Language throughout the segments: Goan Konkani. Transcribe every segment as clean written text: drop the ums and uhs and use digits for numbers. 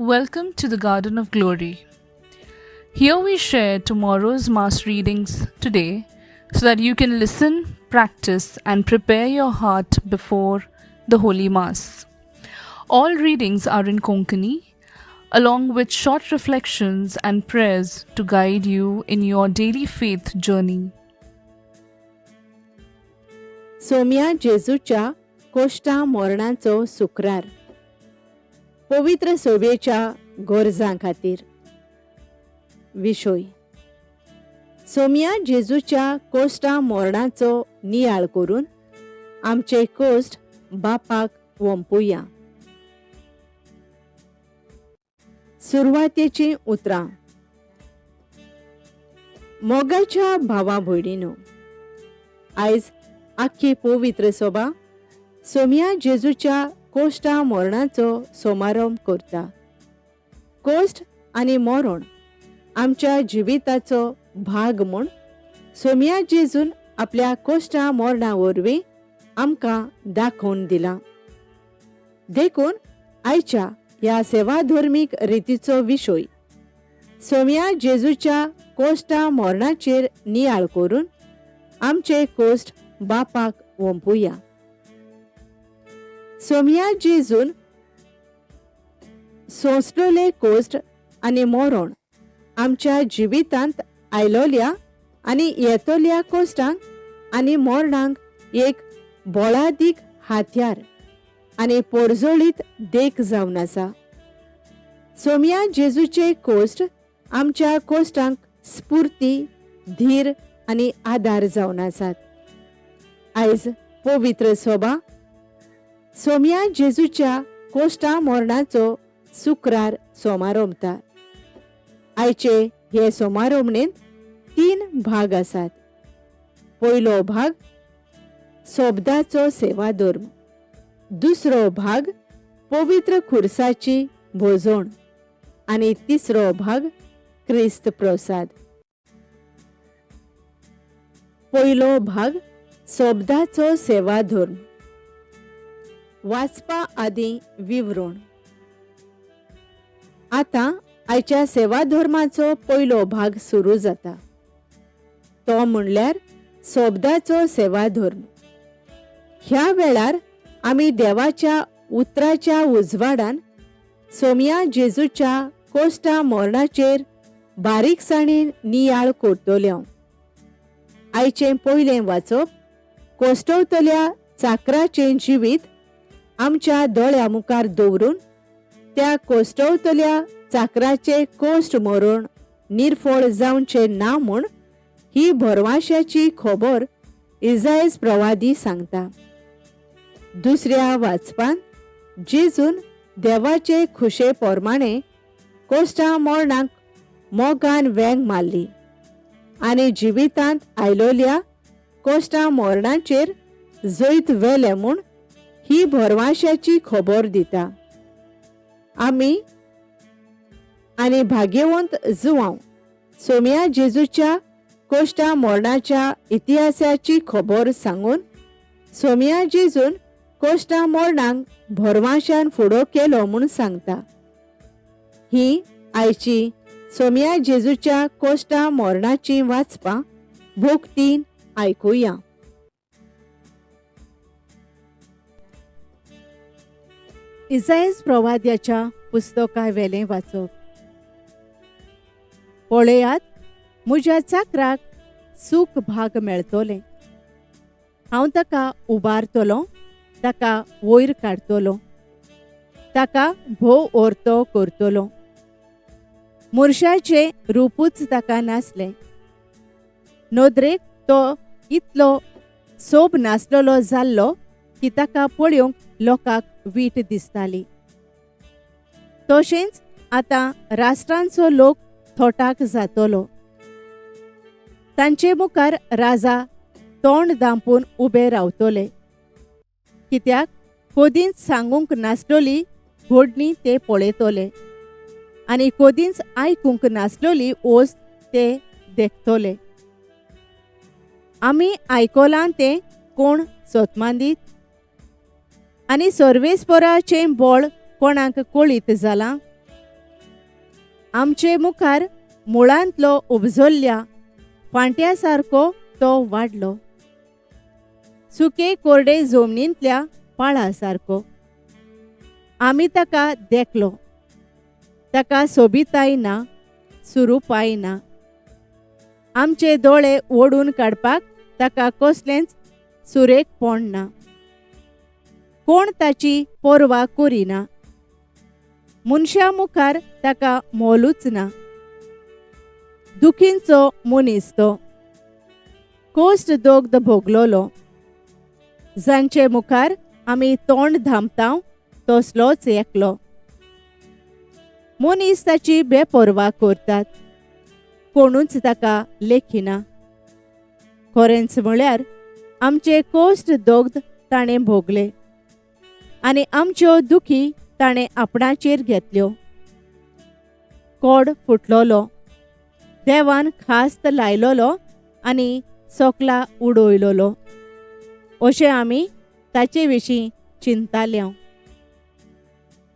Welcome to the Garden of Glory. Here we share tomorrow's Mass readings today so that you can listen, practice, and prepare your heart before the Holy Mass. All readings are in Konkani, along with short reflections and prayers to guide you in your daily faith journey. Somya जेजूच्या Koshta मोरणाचो सुक्रार पवित्र सोबेच्या गरजां खातीर. विशय: सोम्या जेजूच्या कोश्टा मोरणाचो नियाळ करून आमचे कोश्ट बापाक वंपुया. सुरवातेचीं उतरां. मोगाच्या भावा भयणीनो, आयज आख्खी पवित्र सोबा सोम्या जेजूच्या कोश्टा मोरणाचो समारंभ करता. कोश्ट आनी मरण आमच्या जिविताचो भाग म्हूण सोम्या जेजून आपल्या कोश्टा मोरणा वरवीं आमकां दाखोवन दिलां. देखून आयच्या ह्या सेवाधर्मीक रितीचो विशय सोम्या जेजूच्या कोश्टा मोरणाचेर नियाळ करून आमचे कोश्ट बापाक वंपुया. सोम्या जेजून सोंसलेले कोश्ट आनी मरण आमच्या जिवितांत आयलोल्या आनी येतोल्या कोश्टांक आनी मरणांक एक बळादीक हातयार आनी पोरजोळीत देख जावन आसा. सोम्या जेजूचे कोश्ट आमच्या कोश्टांक स्फूर्ती, धीर आनी आदार जावन आसात. आयज पवित्र सोबा सोम्या जेजूच्या कोश्टा मोरणाचो सुक्रार सोमारोमता. आयचे हे सोमारोमणेंत तीन भाग आसात. पयलो भाग सोबदाचो सेवाधर्म, दुसरो भाग पवित्र खुर्साची भोजवण आनी तिसरो भाग क्रिस्त प्रसाद. पयलो भाग सोबदाचो सेवाधर्म. वाचपा आदीं विवरण. आतां आयच्या सेवाधर्माचो पयलो भाग सुरू जाता, तो म्हणल्यार सोबदाचो सेवाधर्म. ह्या वेळार आमी देवाच्या उतराच्या उजवाडान सोम्या जेजूच्या कोश्टा मोरणाचेर बारीकसाणेन नियाळ करतले. आयचें पयलें वाचप कोश्टवतल्या चाकराचें जिवीत आमच्या दोळ्या मुखार दवरून त्या कोश्टवतल्या चाकराचे कोश्ट मरण निर्फळ जावचें ना म्हूण ही भरवाश्याची खबर इजायज प्रवादी सांगता. दुसऱ्या वाचपान जेजून देवाचे खुशे प्रमाणे कोश्टा मरणाक मोगान वेंग मारली आनी जिवितांत आयलोल्या कोश्टा मरणाचेर जैत व्हेलें म्हूण ही भरवाश्याची खबर दिता. आमी आनी भाग्यवंत जुवांव सोम्या जेजूच्या कोश्टा मरणाच्या इतिहासाची खबर सांगून सोम्या जेजून कोश्टा मरणाक भरवाशान फुडो केलो म्हूण सांगता. ही आयची सोम्या जेजूच्या कोश्टा मरणाची वाचपां भोगतीन आयकुया. इजायज प्रवाद्याच्या पुस्तका वेलें वाचप. पळयात, म्हज्या चाकराक सूख भाग मेळतलें. हांव ताका उबारतलो, ताका वयर काडटलो, ताका भोव ओर्तो करतलो. मुरशाचें रुपूच ताका नासलें. नदरेक तो इतलो सोब नासलेलो जाल्लो की ताका पळोवंक लोकांक वीट दिसताली. तशेंच आतां राष्ट्रांचो लोक थोटाक जातलो. तांचे मुखार राजा तोंड दांपून उबे रावतले, कित्याक कोदींच सांगूंक नासलोली घोडणी ते पळयतले आनी कोदींच आयकूंक नासलोली वस्त ते देखतले. आमी आयकलां तें कोण सोतमांदीत आनी सर्वेस्पराचें बळ कोणाक कळीत जालां? आमचे मुखार मुळांतलो उपजल्ल्या फांट्या सारको तो वाडलो, सुके कोरडे जमनींतल्या पाळा सारको. आमी ताका देखलो, ताका सोबिताय ना, सुरूपाय ना. आमचे दोळे ओडून काडपाक ताका कसलेंच सुरेखपण ना. कोण ताची पर्वा करिना, मनशा मुखार ताका मोलूच ना. दुखींचो मनीस तो, कोश्ट दोग्ध भोगलोलो. जांचे मुखार आमी तोंड धांपता तसलोच एकलो. मनीस ताची बेपर्वा करतात, कोणूच ताका लेखिना. खरेंच म्हळ्यार आमचे कोश्ट दोग्ध ताणें भोगले आनी आमच्यो दुखी ताणें आपणाचेर घेतल्यो. कोड फुटलोलो, देवान खास्त लायलोलो आनी सोकला उडयलोलो अशें आमी ताचे विशीं चिंताले.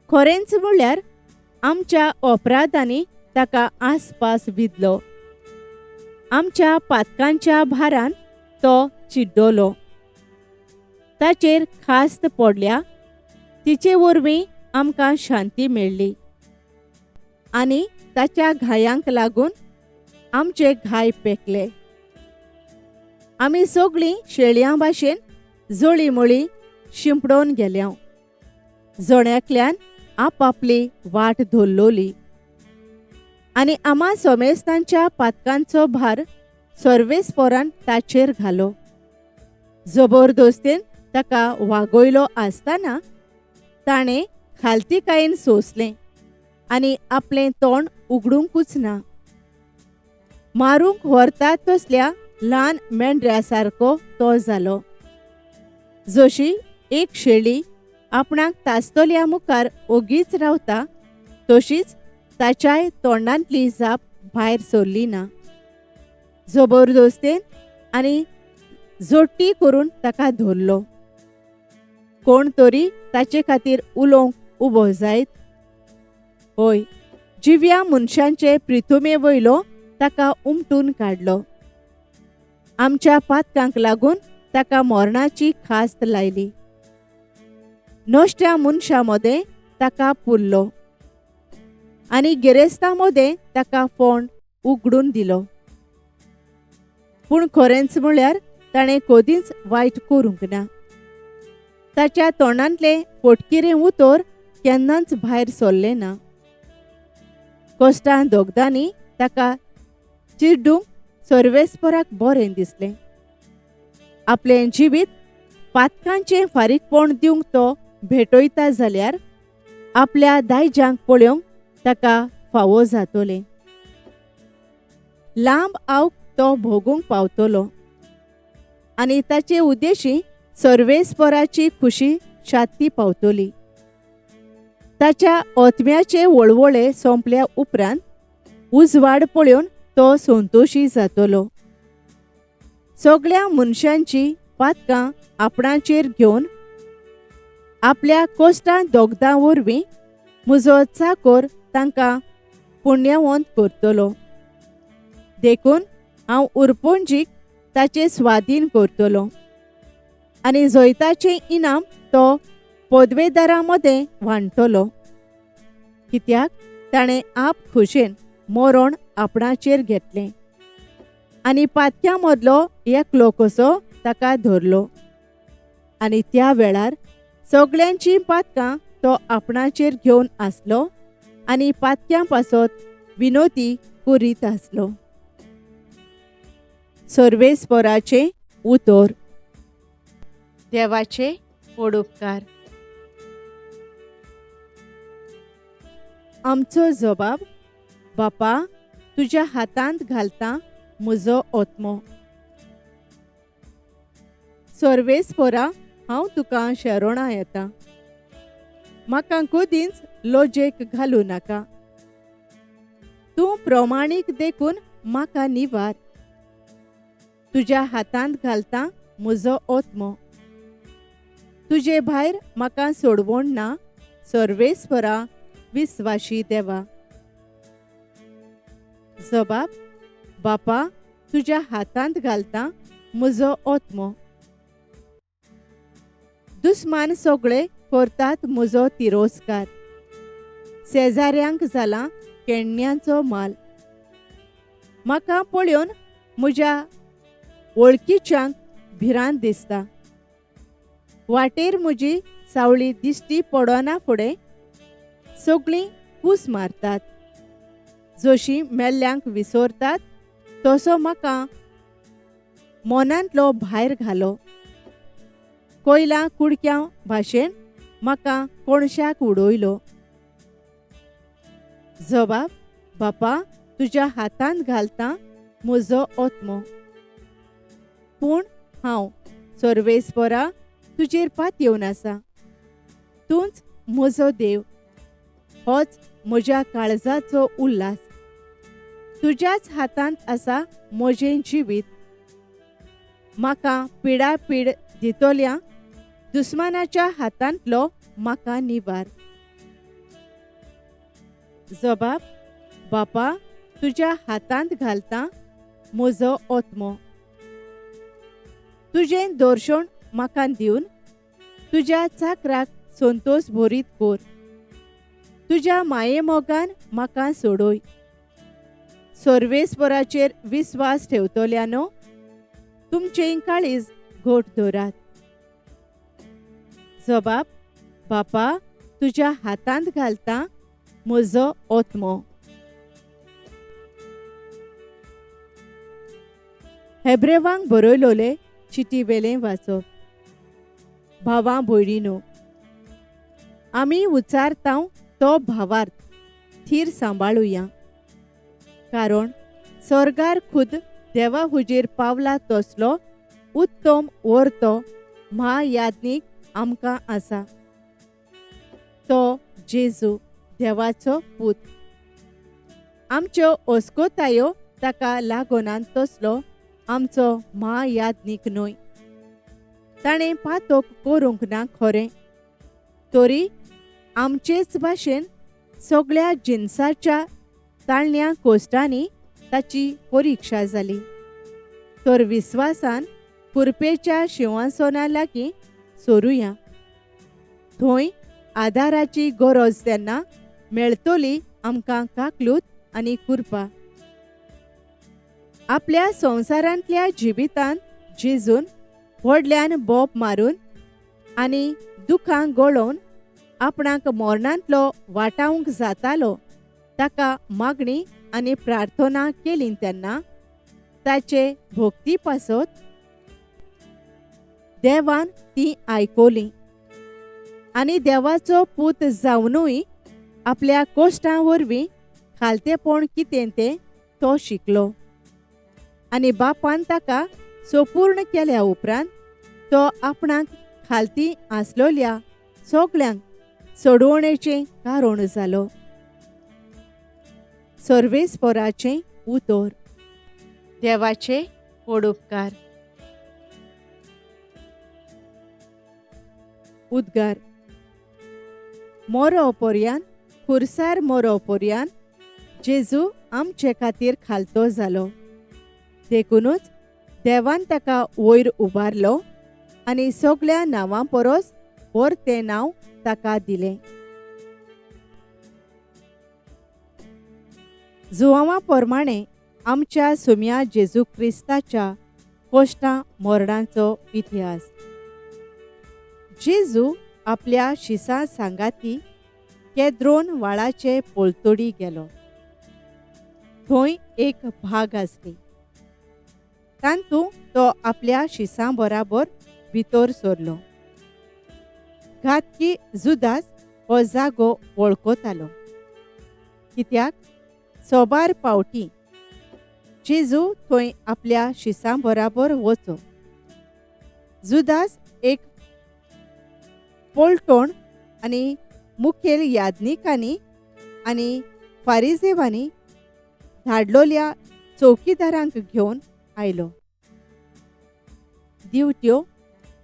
खरेंच म्हळ्यार आमच्या अपराधांनी ताका आसपास विदलो, आमच्या पातकांच्या भारान तो चिड्डलो. ताचेर खास्त पडल्या, तिचे वरवीं आमकां शांती मेळ्ळी आनी ताच्या घायांक लागून आमचे घाय पेकले. आमी सगळीं शेळयां भाशेन जळीमळी शिंपडोवन गेल्या. जण एकल्यान आपापली वाट धरलोली आनी आमा समेस्तांच्या पातकांचो भार सर्वेस्पोरान ताचेर घालो. जबरदस्तेन ताका वागयलो आसतना ताणें खालतीकायेन सोंसलें आनी आपलें तोंड उगडुंकूच ना. मारूंक व्हरता तसल्या ल्हान मेंढऱ्या सारको तो जालो. जशी एक शेळी आपणाक तासतल्या मुखार ओगीच रावता तशीच ताच्याय तोंडांतली जाप भायर सरली ना. जबरदस्तेन आनी जोडटी करून ताका धरलो. कोण तरी ताचे खातीर उलोवंक उबो जायत? हय, जिव्या मनशांचे प्रितुमे वयलो ताका उमटून काडलो. आमच्या पातकांक लागून ताका मरणाची खास्त लायली. नश्ट्या मनशां मदें ताका पुरलो आनी गिरेस्तां मदें ताका फोंड उगडून दिलो. पूण खरेंच म्हळ्यार ताणें कदींच वायट करूंक ना. ताच्या तोंडांतलें फटकिरें उतर केन्नाच भायर सरलें ना. कश्टां दोगदांनी ताका चिड्डूंक सर्वेस्पराक बरें दिसलें. आपलें जिवीत पातकांचें फारीकपण दिवंक तो भेटयता जाल्यार आपल्या दायज्यांक पळोवंक ताका फावो जातलें. लांब आवक तो भोगूंक पावतलो आनी ताचे उद्देशी सर्वेस्पराची खुशी शांती पावतली. ताच्या आत्म्याचे वळवळे सोंपल्या उपरांत उजवाड पळोवन तो संतोशी जातलो. सगळ्या मनशांची पातकां आपणाचेर घेवन आपल्या कश्टां दोगदां वरवीं म्हजो चाकोर तांकां पुण्यवंत करतलो. देखून हांव उरपोंजीक ताचे स्वाधीन करतलो आनी जैताचें इनाम तो पदवेदारां मदें वांट्टलो. कित्याक ताणें आप खोशेन मरण आपणाचेर घेतलें आनी पातक्यां मदलो एकलो कसो ताका धरलो आनी त्या वेळार सगळ्यांचीं पातकां तो आपणाचेर घेवन आसलो आनी पातक्यां पासत विनोती करीत आसलो. सर्वेस्पराचें उतर. देवाचे वडोपकार. आमचो जबाब, बापा तुज्या हातांत घालता म्हजो आत्मो. सर्वेस्परा, हांव तुका शरणां येता. म्हाका कदींच लजेक घालूं नाका. तूं प्रमाणीक देखून म्हाका निवार. तुज्या हातांत घालता म्हजो आत्मो. तुजे भायर म्हाका सोडवण ना सर्वेस्परा, विस्वाशी देवा. जबाब, बापा तुज्या हातांत घालता म्हजो आत्मो. दुस्मान सगळे करतात म्हजो तिरस्कार, शेजाऱ्यांक जाला केण्यांचो माल. म्हाका पळोवन म्हज्या वळखीच्यांक भिरांत दिसता. वाटेर म्हजी सावळी दिश्टी पडना फुडें सगळीं कूस मारतात. जशी मेल्ल्यांक विसरतात तसो म्हाका मनांतलो भायर घालो. कोयला कुडक्या भाशेन म्हाका कोणशाक उडयलो. जबाब, बापा तुज्या हातांत घालता म्हजो आत्मो. पूण हांव सर्वेस्परा तुजेर पातयेवन आसा. तूंच म्हजो देव, होच म्हज्या काळजाचो उल्हास. तुज्याच हातांत आसा म्हजें जिवीत. म्हाका पिडापीड दितल्या दुस्मानाच्या हातांतलो म्हाका निवार. जबाब, बापा तुज्या हातांत घालता म्हजो आत्मो. तुजें दर्शन म्हाका दिवन तुज्या चाकराक संतोष भरीत कर. तुज्या मायेमोगान म्हाका सोडय. सर्वेस्पराचेर विस्वास ठेवतल्यानो तुमचें काळीज घट दवरात. जबाब, बापा तुज्या हातांत घालता म्हजो आत्मो. हेब्रेवांक बरयलोले चिटी वेलें वाचप. भावां भयणीनो, आमी उच्चारता तो भावार्थ थीर सांबाळुया, कारण स्वर्गार खुद देवा हुजीर पावला तसलो उत्तम वर्तो म्हायाज्ञीक आमकां आसा, तो जेजू देवाचो पूत. आमच्यो अस्कोतायो ताका लागोनान तसलो आमचो म्हायाज्ञीक न्हय. ताणें पातोक करूंक ना खरें, तरी आमचेच भाशेन सगळ्या जिनसाच्या ताळण्या कोश्टांनी ताची परिक्षा जाली. तर विस्वासान कुरपेच्या शिंवासना लागीं सोरुया, थंय आदाराची गरज तेन्ना मेळटली आमकां काकलूत आनी कुरपा. आपल्या संवसारांतल्या जिवितांत जेजून व्हडल्यान बोब मारून आनी दुखां गळोवन आपणाक मरणांतलो वाटावंक जातालो ताका मागणी आनी प्रार्थना केली तेन्ना ताचे भक्ती पासत देवान ती आयकली आनी देवाचो पूत जावनूय आपल्या कोश्टां वरवीं खालतेपण कितें तें तो शिकलो आनी बापान ताका सोपूर्ण केल्या उपरांत तो आपणाक खालती आसलोल्या सगळ्यांक सोडवणेचें कारण जालो. सर्वेस्पराचें उतर. देवाचे व्हड उपकार. उद्गार. मोरो पर्यान खुरसार मोरो पर्यान जेजू आमचे खातीर खालतो जालो, देखूनच देवान ताका वयर उबारलो आनी सगळ्या नांवां परस व्हड तें नांव ताका दिलें. जुवांवा प्रमाणे आमच्या सुम्या जेजू क्रिस्ताच्या कोश्टां मरणाचो इतिहास. जेजू आपल्या शिसां सांगाती केद्रोन व्हाळाचे पलतडी गेलो. थंय एक भाग आसली, तातूंत तो आपल्या शिसां बराबर भितर सरलो. घातकी जुदास हो जागो वळखतालो, कित्याक सोबार पावटी जेजू थंय आपल्या शिसां बराबर वचो. जुदास एक पलटण आनी मुखेल याज्ञिकांनी आनी फारिजेवांनी धाडलोल्या चौकीदारांक घेवन आयलो. दिवट्यो,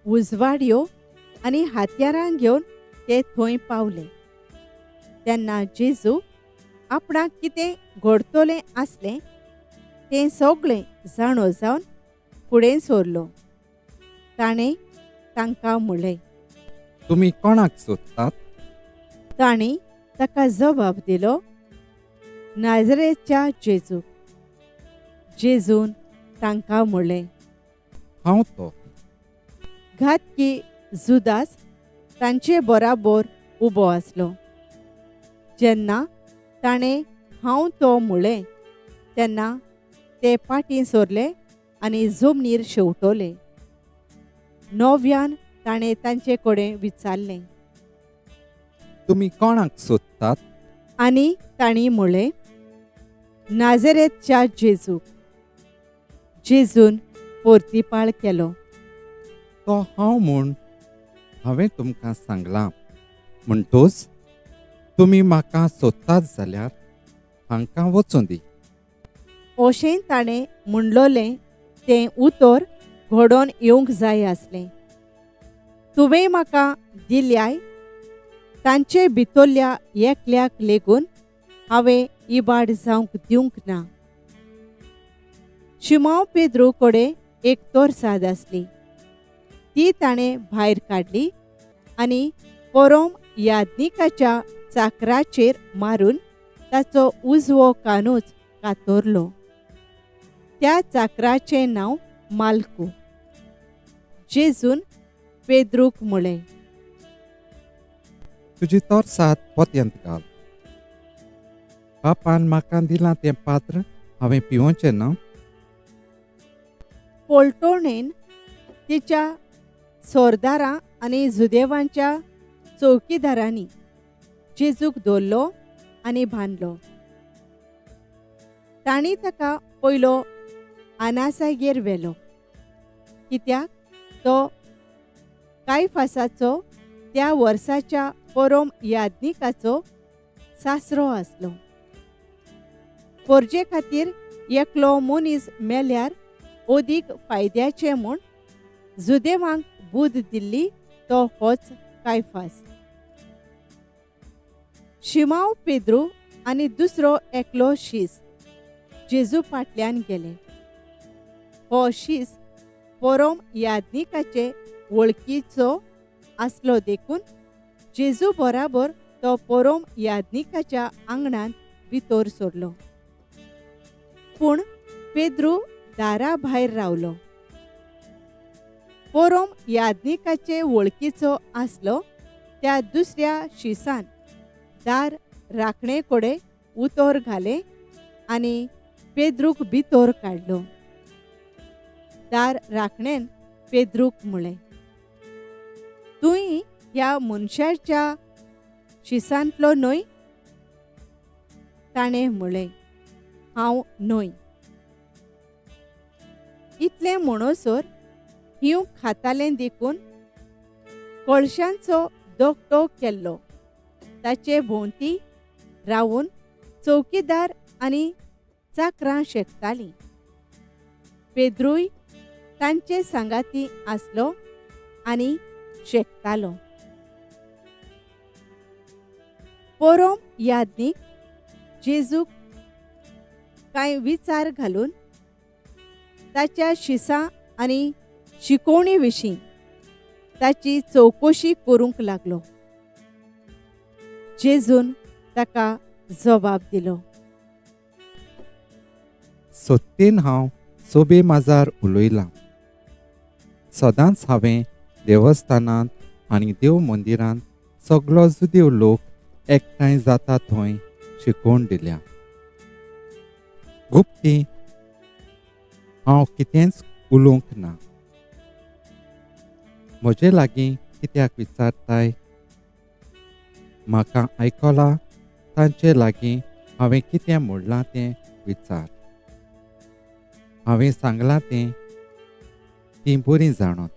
उजवाडयो आनी हत्यारां घेवन ते थंय पावले. तेन्ना जेजू आपणाक कितें घडतलें आसलें तें सगळें जाणो जावन फुडें सरलो. ताणें तांकां म्हणलें, तुमी कोणाक सोदतात? तांणी ताका जबाब दिलो, नाजरेच्या जेजूक. जेजून तांकां म्हणलें, हांव तो. घातकी जुदास तांचे बराबर उबो आसलो. जेन्ना ताणें हांव तो म्हणलें तेन्ना ते पाटीं सरले आनी जमनीर शेंवटले. नव्यान ताणें तांचे कडेन विचारलें, तुमी कोणाक सोदतात? आनी तांणी म्हणलें, नाजरेतच्या जेजूक. जेजून परतिपाळ केलो, तो हांव म्हूण हांवें तुमकां सांगलां. म्हणटूच तुमी म्हाका सोदतात जाल्यार हांकां वचूं दी. अशें ताणें म्हणलोलें तें उतर घडोवन येवंक जाय आसलें. तुवें म्हाका दिल्याय तांचे भितरल्या एकल्याक लेगून हांवें इबाड जावंक दिवंक ना. शिमांव पेद्रू कडेन एक तोरसाद आसली. ती ताणें भायर काडली आनी पोरोम याज्ञिकाच्या चाकराचेर मारून ताचो उजवो कानूच कातरलो. त्या चाकराचें नांव मालकू. जेजून पेद्रूक म्हणलें, तुजी तोरसाद पोतयेंत घाल. बापान म्हाका दिलां तें पात्र हांवें पिवोवचें ना? पोलटोणेन तिच्या सरदारां आनी जुदेवांच्या चौकीदारांनी जेजूक धरलो आनी बांदलो. तांणी ताका पयलो आनासागेर व्हेलो, कित्याक तो कायफासाचो त्या वर्साच्या पोरोम याज्ञिकाचो सासरो आसलो. पोरजे खातीर एकलो मनीस मेल्यार अदीक फायद्याचें म्हूण जुदेवांक बूद दिल्ली तो होच कायफास. शिमांव पेद्रू आनी दुसरो एकलो शीस जेजू फाटल्यान गेले. हो शीस पोरोम याज्ञिकाचे वळखीचो आसलो देखून जेजू बराबर तो पोरोम याज्ञिकाच्या आंगणांत भितर सरलो. पूण पेद्रू दारा भायर रावलो. पोरोम याज्ञिकाचे वळखीचो आसलो त्या दुसऱ्या शिसान दार राखणे कडेन उतर घालें आनी पेद्रूक भितर काडलो. दार राखणेन पेद्रूक म्हणलें, तूंय ह्या मनशाच्या शिसांतलो न्हय? ताणें म्हणलें, हांव न्हय. इतलें म्हणसर हिंव खातालें देखून कळशांचो दोकटो केल्लो. ताचे भोंवती रावून चौकीदार आनी चाकरां शेकतालीं. पेद्रूय तांचे सांगाती आसलो आनी शेकतालो. पोरोम याज्ञीक जेजूक कांय विचार घालून ताच्या शिसां आनी शिकोवणी विशीं ताची चवकशी करूंक लागलो. जेजून ताका जबाब दिलो, सत्तेन हांव सोबे माजार उलयलां. सदांच हांवें देवस्थानांत आनी देव मंदिरांत सगलो जुदेव लोक एकठांय जाता थंय शिकोवन दिल्या. गुप्ती हांव कितेंच उलोवंक ना. म्हजे लागीं कित्याक विचारताय? म्हाका आयकलां तांचे लागीं हांवें कितें म्हणलां तें विचार. हांवें सांगलां तें तीं बरीं जाणत.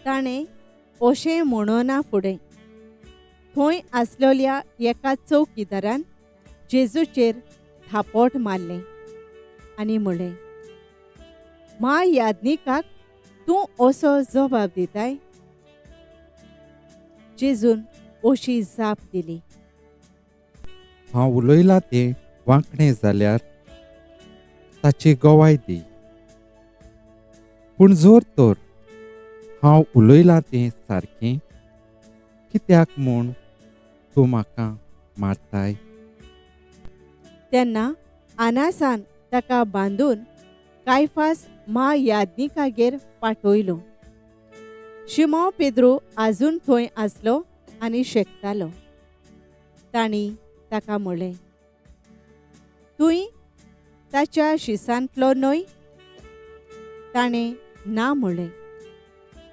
ताणें अशें म्हणना फुडें थंय आसलेल्या एका चौकीदारान जेजूचेर थापोट मारलें आनी म्हणलें, मा याज्ञिकाक तूं असो जबाब दिताय? जेजून अशी जाप दिली, हांव उलयलां तें वांकणें जाल्यार ताची गवाय दी, पूण जर तर हांव उलयलां तें सारकें, कित्याक म्हूण तूं म्हाका मारताय? तेन्ना आनासान ताका बांदून कायफास म्हायाज्ञिकागेर पाठयलो. शिमो पेद्रू आजून थंय आसलो आनी शेकतालो. तांणी ताका म्हणलें, तूंय ताच्या शिसांतलो न्हय? ताणें ना म्हणलें,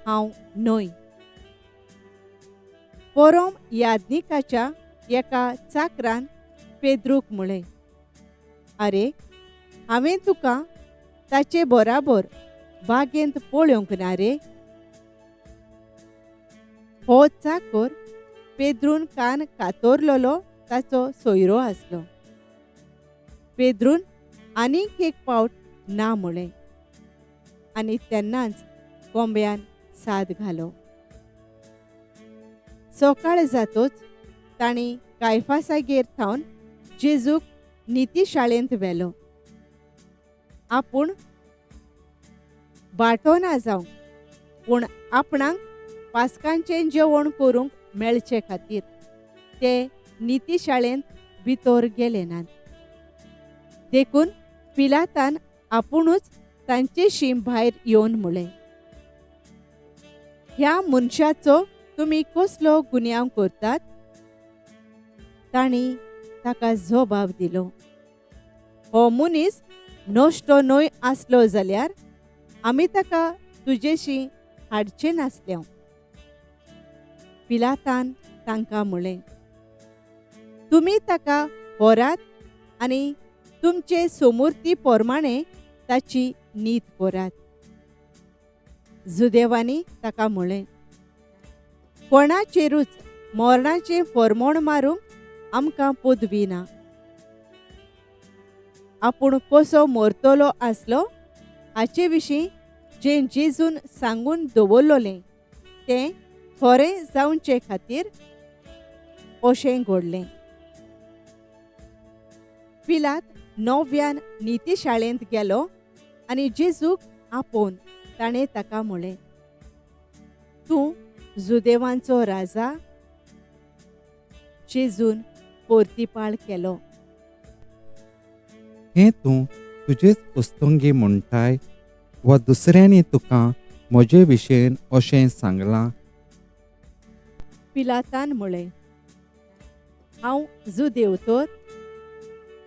हांव न्हय. पोरोम याज्ञिकाच्या एका चाकरान पेद्रूक म्हणलें, आरे, हांवें तुका ताचे बराबर बागेंत पळोवंक ना रे? हो चाकर पेद्रून कान कातरलेलो ताचो सोयरो आसलो. पेद्रून आनीक एक पावट ना म्हणलें आनी तेन्नाच कोंब्यान साद घालो. सकाळ जातोच तांणी कायफासागेर थावन जेजूक नितीशाळेंत व्हेलो. आपूण बाटो ना जावंक, पूण आपणाक पास्कांचें जेवण करूंक मेळचे खातीर ते नितीशाळेंत भितर गेले नात. देखून पिलातान आपुणूच तांचेशी भायर येवन म्हणलें, ह्या मनशाचो तुमी कसलो गुन्यांव करतात? तांणी ताका जबाब दिलो, हो मनीस नश्टो न्हय आसलो जाल्यार आमी ताका तुजेशी हाडचे नासले. पिलातान तांकां म्हणलें, तुमी ताका व्हरात आनी तुमचे सोमुर्ती प्रमाणे ताची नीत करात. जुदेवांनी ताका म्हणलें, कोणाचेरूच मरणाचें फरमोण मारूंक आमकां पदवी ना. आपूण कसो मरतलो आसलो हाचे विशीं जें जेजून सांगून दवरलेलें तें खरें जावचे खातीर अशें घडलें. पिलात नव्यान नितीशाळेंत गेलो आनी जेजूक आपोवन ताणें ताका म्हणलें, तूं जुदेवांचो राजा? जेजून पोर्तिपाळ केलो, हें तूं तुजेच पुस्तंगी म्हणटाय वा दुसऱ्यांनी तुका म्हजे विशयन अशें सांगलां? पिलातान म्हणलें, हांव जुदेव तर?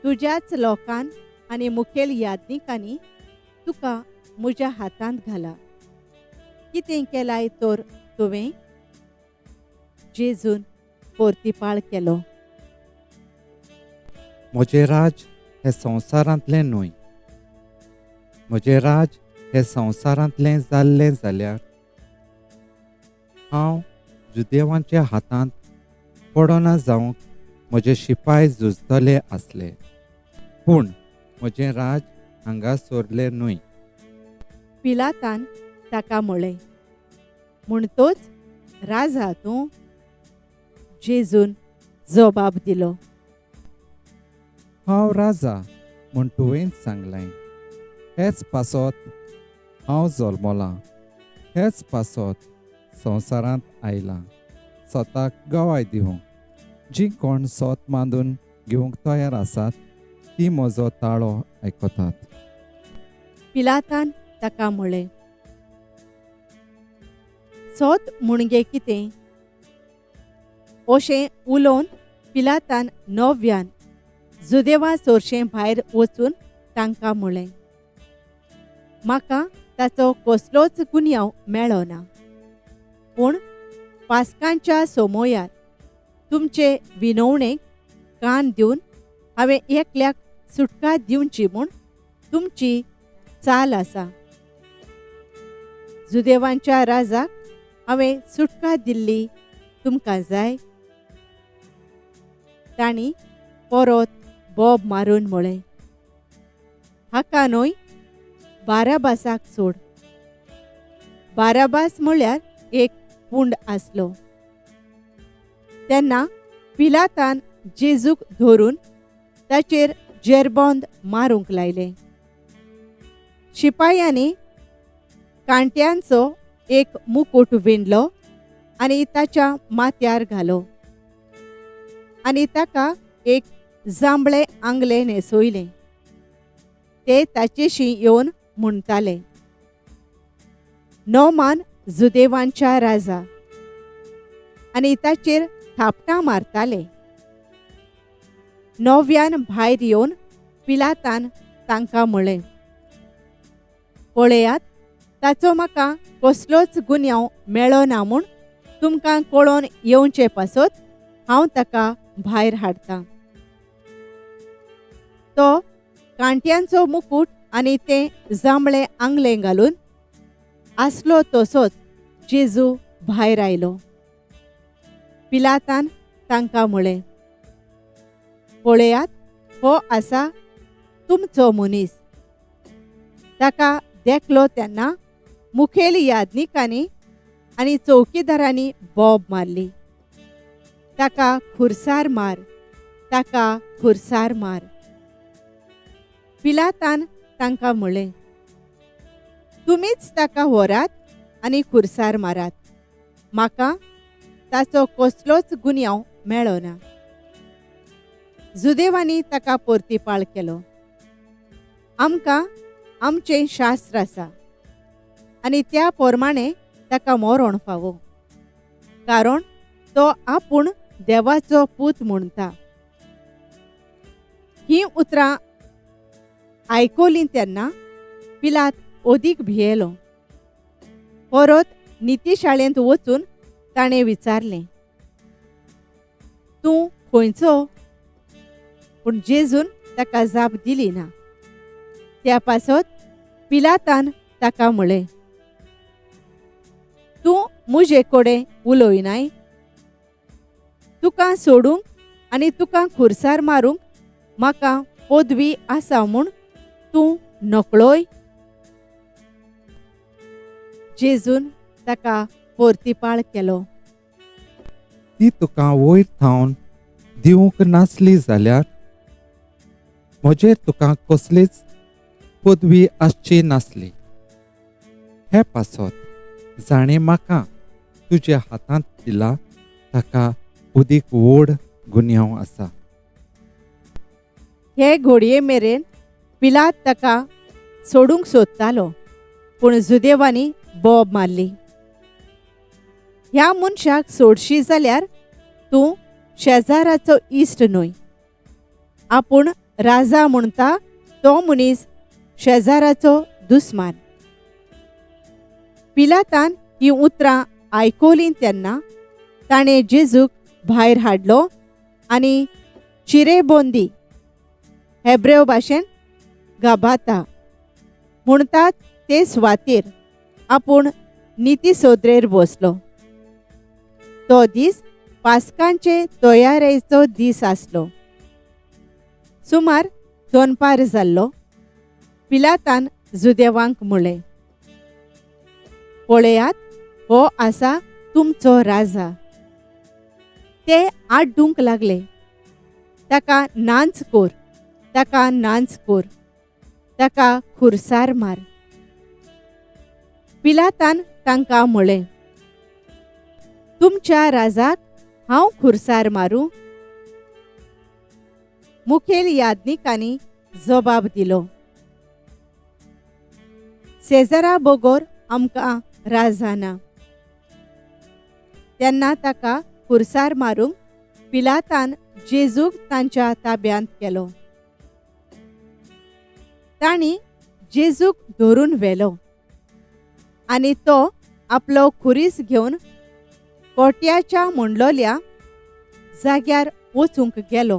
तुज्याच लोकान आनी मुखेल याज्ञिकांनी तुका म्हज्या हातांत घाला. कितें केलाय तर तुवें? जेजून पोर्तिपाळ केलो, म्हजें राज हें संवसारांतलें न्हय. म्हजें राज हें संवसारांतलें जाल्लें जाल्यार हांव जुदेवांच्या हातांत पडना जावंक म्हजे शिपाय झुजतले आसले, पूण म्हजें राज हांगा सोरलें न्हय. पिलातान ताका म्हणलें, म्हणतोच राजा तूं? जेजून जबाब दिलो, हांव राजा म्हूण तुवें सांगलें. हेच पासत हांव जल्मलां, हेच पासत संवसारांत आयलां, स्वताक गवाय दिवंक. जीं कोण सोत मांदून घेवंक तयार आसात ती म्हजो ताळो आयकतात. पिलातान ताका म्हणलें, सोत म्हणगे कितें? अशें उलोवन पिलातान नव्यान जुदेवा सोरशें भायर वचून तांकां म्हणलें, म्हाका ताचो कसलोच गुन्यांव मेळो ना, पूण पास्कांच्या सोमोयार तुमचे विनवणेक कान दिवन हांवें एकल्याक सुटका दिवची म्हूण तुमची चाल आसा. जुदेवांच्या राजाक हांवें सुटका दिल्ली तुमकां जाय? तांणी परत बोब मारून म्हळें, हाका न्हय, बाराबासाक सोड. बाराबास म्हळ्यार एक पूंड आसलो. तेन्ना पिलातान जेजूक धरून ताचेर जेरबोंद मारूंक लायलें. शिपायांनी कांट्यांचो एक मुकूट विणलो आनी ताच्या माथ्यार घालो आनी ताका एक जांबळे आंगले न्हेसयलें. ते ताचेशी येवन म्हणटाले, नोमान जुदेवांच्या राजा, आनी ताचेर थापटां मारताले. नव्यान भायर येवन पिलातान तांकां म्हळें, पळयात, ताचो म्हाका कसलोच गुन्यांव मेळो ना म्हूण तुमकां कळोवन येवचे पासत हांव ताका भायर हाडटां. तो कांट्यांचो मुकूट आनी तें जांबळे आंगलें घालून आसलो तसोच जेजू भायर आयलो. पिलातान तांकां म्हळें, पळयात, हो आसा तुमचो मनीस. ताका देखलो तेन्ना मुखेल याज्ञिकांनी आनी चौकीदारांनी बोब मारली, ताका खुरसार मार, ताका खुरसार मार. पिलातान तांकां म्हळें, तुमीच ताका व्हरात आनी खुरसार मारात, म्हाका ताचो कसलोच गुन्यांव मेळो ना. जुदेवांनी ताका परतीपाळ केलो, आमकां आमचें शास्त्र आसा आनी त्या प्रमाणे ताका मरण फावो, कारण तो आपूण देवाचो पूत म्हणटा. हीं उतरां आयकलीं तेन्ना पिलात अदीक भियेलो. परत नितीशाळेंत वचून ताणें विचारलें, तूं खंयचो? पूण जेजून ताका जाप दिली ना. त्या पासत पिलातान ताका म्हळें, तूं म्हजे कडेन उलयनाय? तुका सोडूंक आनी तुका खुरसार मारूंक म्हाका पदवी आसा म्हूण तूं नकळोय? जेजून ताका परतीपाळ केलो, ती तुका वयर थावन दिवंक नासली जाल्यार म्हजेर तुका कसलीच पदवी आसची नासली. हे पासत जाणें म्हाका तुज्या हातांत दिला ताका उदीक व्हड गुन्यांव आसा. हे घोडये मेरेन पिलात ताका सोडूंक सोदतालो, पूण जुदेवांनी बोब मारली, ह्या मनशाक सोडशी जाल्यार तूं शेजाराचो इश्ट न्हय. आपूण राजा म्हणटा तो मनीस शेजाराचो दुस्मान. पिलातान हीं उतरां आयकलीं तेन्ना ताणें जेजूक भायर हाडलो आनी चिरेबोंदी, हेब्रेव भाशेन गाबाता म्हणटात ते सुवातेर आपूण निती सोदरेर बसलो. तो दीस पास्कांचे तयारेचो दीस आसलो. सुमार दनपार जाल्लो. पिलातान जुदेवांक म्हळें, पळयात, हो आसा तुमचो राजा. ते आड्डूंक लागले, ताका नांच कोर, ताका नांच कोर, ताका खुरसार मार. पिलातान तांकां म्हळें, तुमच्या राजाक हांव खुरसार मारूं? मुखेल याज्ञिकांनी जबाब दिलो, सेजरा बगर आमकां राजा ना. तेन्ना ताका खुरसार मारूंक पिलातान जेजूक तांच्या ताब्यांत केलो. तांणी जेजूक धरून व्हेलो आनी तो आपलो खुरीस घेवन कोट्याच्या म्हणलोल्या जाग्यार वचूंक गेलो.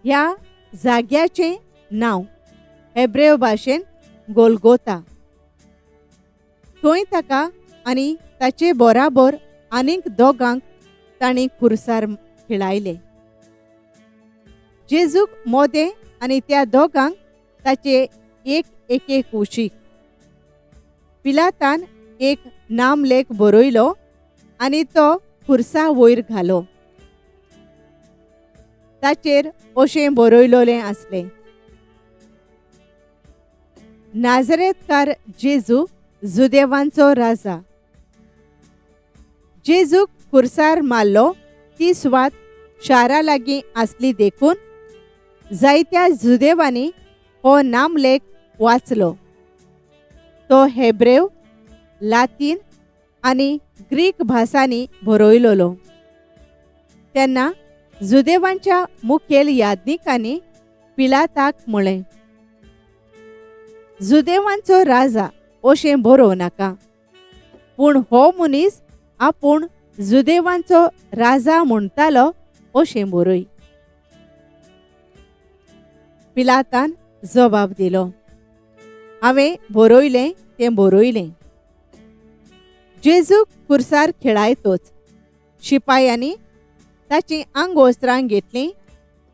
ह्या जाग्याचें नांव हेब्रेव भाशेन गोलगोता. थंय ताका आनी ताचे बराबर आनीक दोगांक तांणी खुरसार खिळायले. जेजूक मोदें आनी त्या दोगांक ताचे एक एके कुशीक. पिलातान एक नामलेख बरयलो आनी तो खुरसा वयर घालो. ताचेर अशें बरयलोलें आसलें, नाजरेतकार जेजू जुदेवांचो राजा. जेजूक खुर्सार मारलो ती सुवात शारा लागीं आसली देखून जायत्या जुदेवांनी हो नामलेख वाचलो. तो हेब्रेव, लातीन आनी ग्रीक भासांनी बरयलोलो. तेन्ना जुदेवांच्या मुखेल याज्ञिकांनी पिलाताक म्हळें, जुदेवांचो राजा अशें बरोवं नाका, पूण हो मनीस आपूण जुदेवांचो राजा म्हणटालो अशें बरय. पिलातान जबाब दिलो, हांवें बरयलें तें बरयलें. जेजूक खुर्सार खेळायतोच शिपायांनी ताचीं आंगवस्त्रां घेतलीं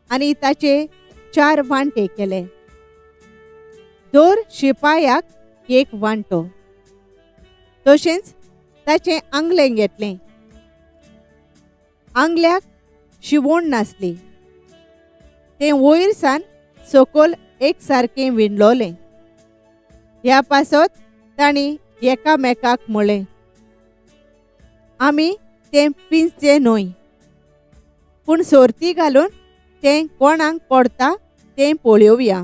आनी ताचे 4 वांटे केले. दर शिपायाक एक वांटो. तशेंच ताचें आंगलें घेतलें. आंगल्याक शिवण नासली, तें वयर सान सकयल एक सारकें विणलोलें. ह्या पासत तांणी एकामेकाक म्हळें, आमी तें पिंजचें न्हय, पूण सोर्ती घालून तें कोणाक पडटा तें पळोवया.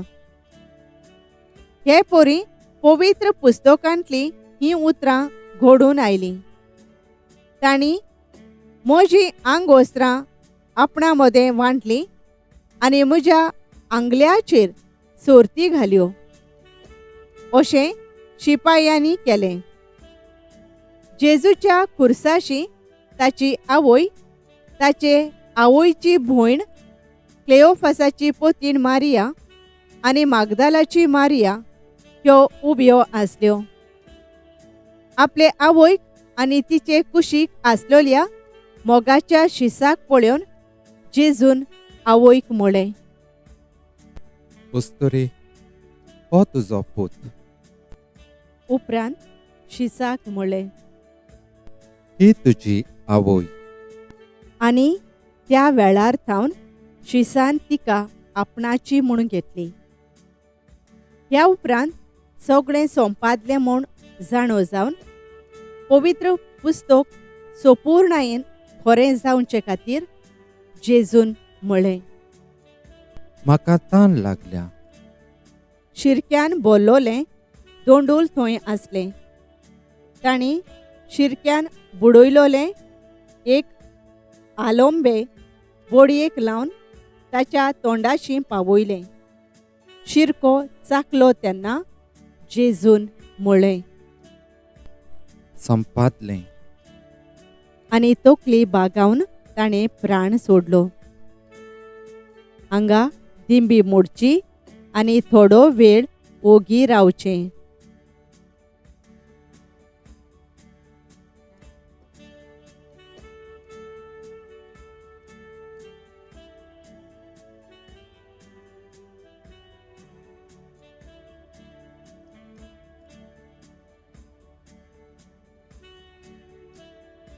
हे परी पवित्र पुस्तकांतलीं हीं उतरां घडून आयलीं. तांणी म्हजीं आंगवस्त्रां आपणा मदें वांटलीं आनी म्हज्या आंगल्याचेर सोर्ती घाल्यो. अशें शिपायांनी केलें. जेजूच्या खुर्साशी ताची आवय, ताचे आवयची भयण क्लेओफासाची पोतीण मारिया आनी मागदालाची मारिया ह्यो उब्यो आसल्यो. आपले आवयक आनी तिचे कुशीक आसलोल्या मोगाच्या शिसाक पळोवन जेजून आवयक म्हळें, अस्तुरे, हो तुजो पूत. उपरांत शिसाक म्हळें, ही तुजी आवय. आनी त्या वेळार थावन शिसान तिका आपणाची म्हूण घेतली. ह्या उपरांत सगळें सोंपादलें म्हूण जाणो जावन पवित्र पुस्तक सोपूर्णायेन खरें जावचे खातीर जेजून म्हळें, म्हाका तान लागल्या. शिरक्यान बोल्लोलें दोंडूल थंय आसलें. तांणी शिरक्यान बुडयलोलें एक आलोंबे बोडयेक लावन ताच्या तोंडाशी पावयलें. शिरको चाकलो तेन्ना जेजून म्हळें, संपादलें. आनी तकली बागावन ताणें प्राण सोडलो. हांगा दिंबी मोडची आनी थोडो वेळ ओगी रावचें.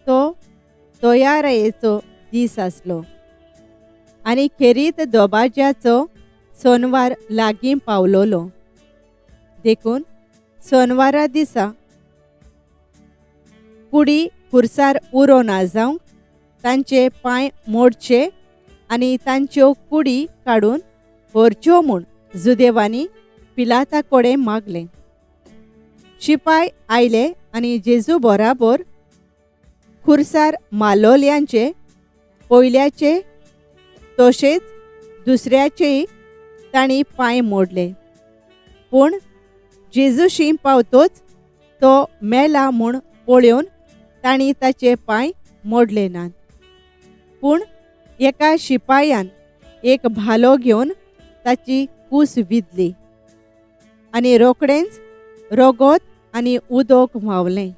तो तयारायेचो दीस आसलो आनी खेरीत दोबाज्याचो सोनवार लागीं पावलोलो. देखून सोनवारा दिसा कुडी खुर्सार उरो ना जावंक तांचे पांय मोडचे आनी तांच्यो कुडी काडून व्हरच्यो म्हूण जुदेवांनी पिलाता कडेन मागलें. शिपाय आयले आनी जेजू बराबर खुर्सार मालोल्यांचे पयल्याचे तशेंच दुसऱ्याचेय तांणी पांय मोडले. पूण जेजूशी पावतोच तो मेला म्हूण पळोवन तांणी ताचे पांय मोडले नात. पूण एका शिपायान एक भालो घेवन ताची कूस विदली आनी रोखडेंच रगत आनी उदक व्हांवलें.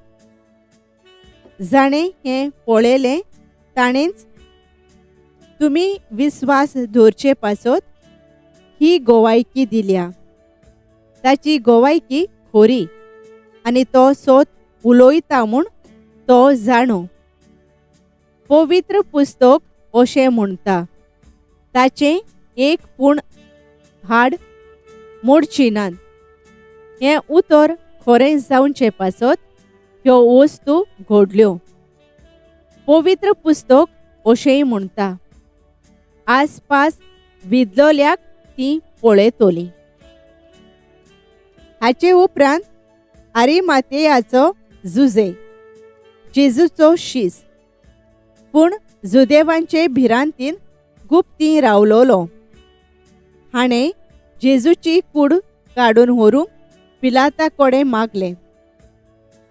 जाणें हें पळयलें ताणेंच तुमी विस्वास दवरचे पासत ही गोवायकी दिल्या. ताची गोवायकी खोरी आनी तो सोत उलयता म्हूण तो जाणो. पवित्र पुस्तक अशें म्हणटा, ताचें एक पूण हाड मोडची नात. हें उतर खरें जावचें पासत ह्यो वस्तू घडल्यो. पवित्र पुस्तक अशेंय म्हणटा, आसपास विदलोल्याक ती पळयतली. हाचे उपरांत आरिमातेयाचो जुजे जेजूचो शीस, पूण जुदेवांचे भिरांतीन गुप्ती रावलोलो. हाणें जेजूची कूड काडून व्हरूंक पिलाता कडेन मागलें.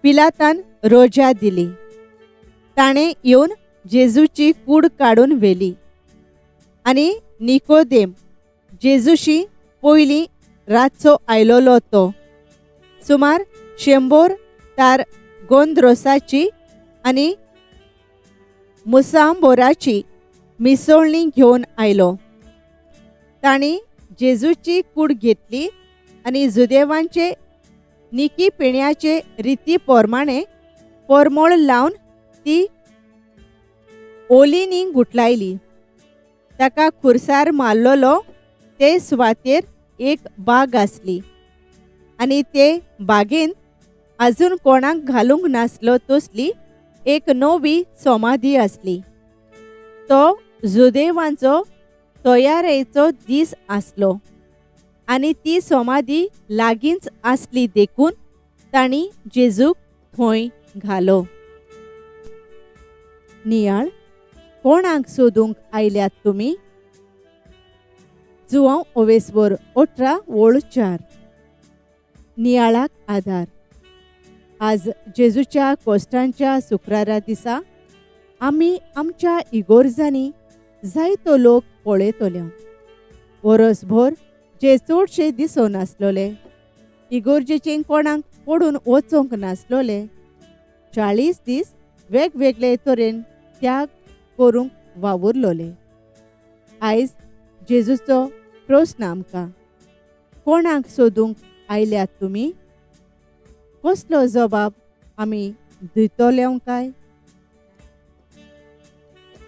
पिलातान रोजा दिली. ताणें येवन जेजूची कूड काडून व्हेली आनी निकोदेम जेजूशी पयलीं रातचो आयलोलो तो सुमार 100 तार गोंद्रोसाची आनी मुसांबोराची मिसळणी घेवन आयलो. तांणी जेजूची कूड घेतली आनी जुदेवांचे निकी पिण्याचे रिती प्रमाणे परमळ लावन ती ओलीनी गुठलायली. ताका खुर्सार मारलेलो ते सुवातेर एक बाग आसली आनी ते बागेंत आजून कोणाक घालूंक नासलो तसली एक नवी समाधी आसली. तो जुदेवांचो तयारेचो दीस आसलो आनी ती समाधी लागींच आसली देखून तांणी जेजूक थंय घालो. नियाळ, कोणाक सोदूंक आयल्यात तुमी? जुवांव ओवेसवर 18 ओळ 4. नियाळाक आधार. आज जेजूच्या कोश्टांच्या शुक्रारा दिसा आमी आमच्या इगोर्जांनी जायतो लोक पळयतले. वरसभर जे चडशे दिसून नासलोले, इगोर्जेचे कोणाक पडून वचूंक नासलोले, 40 दीस वेगवेगळे तरेन त्याग करूंक वावुरलोले. आयज जेजूचो प्रस्न आमकां, कोणाक सोदूंक आयल्यात तुमी? कसलो जबाब आमी दितले काय?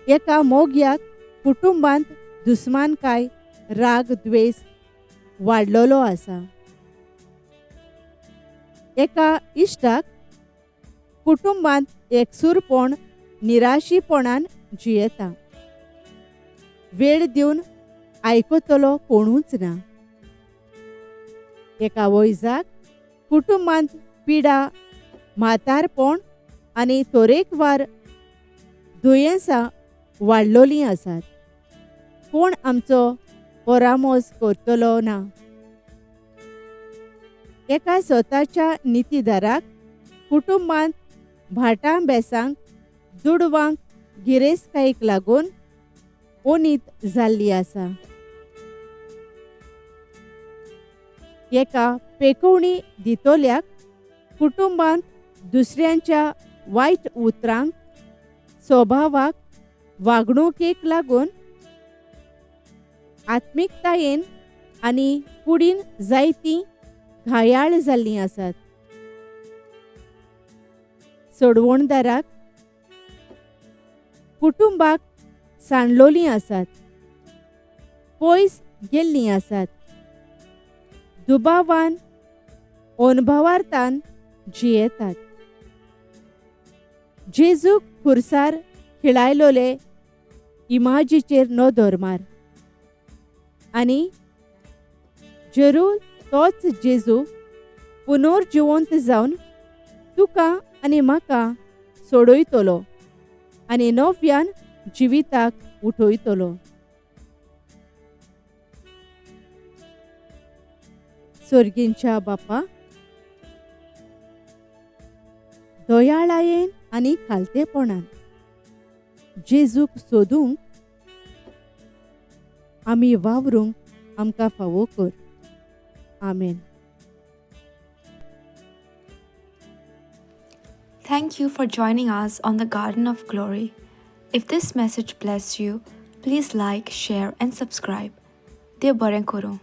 एका मोग्याक कुटुंबांत दुस्मानकाय, राग, द्वेस वाडलेलो आसा. एका इश्टाक कुटुंबांत एकसूरपण, निराशीपणान जियेता. वेळ दिवन आयकतलो कोणूच ना. एका वयजाक कुटुंबांत पिडा, म्हातारपण आनी तरेकवार दुयेंसां वाडलोलीं आसात. कोण आमचो परामर्श करतलो ना. एका स्वताच्या नितीदाराक कुटुंबांत भाटां बेसांक, दुडवांक, गिरेस्तकायेक लागून ओनीत जाल्ली आसा. एका पेकोवणी दितोल्याक कुटुंबांत दुसऱ्यांच्या वायट उतरांक, स्वभावाक, वागणुकेक लागून आत्मिकतायेन आनी कुडीन जायतीं घायाळ जाल्लीं आसात. सोडवणदाराक कुटुंबाक सांडलोलीं आसात, पयस गेल्लीं आसात, दुबावान, अणभवार्थान जियेतात. जेजूक खुर्सार खिळायलोले इमाजीचेर नदर मार आनी जरूर तोच जेजू पुनर्जिवंत जावन तुका आनी म्हाका सोडयतलो आनी नव्यान जिविताक उठयतलो. सर्गींच्या बापा, दयाळायेन आनी खालतेपणान जेजूक सोदूंक आमी वावरूंक आमकां फावो कर. आमेन. Thank you for joining us on the Garden of Glory. If this message blessed you, please like, share and subscribe. देव बरें करूं.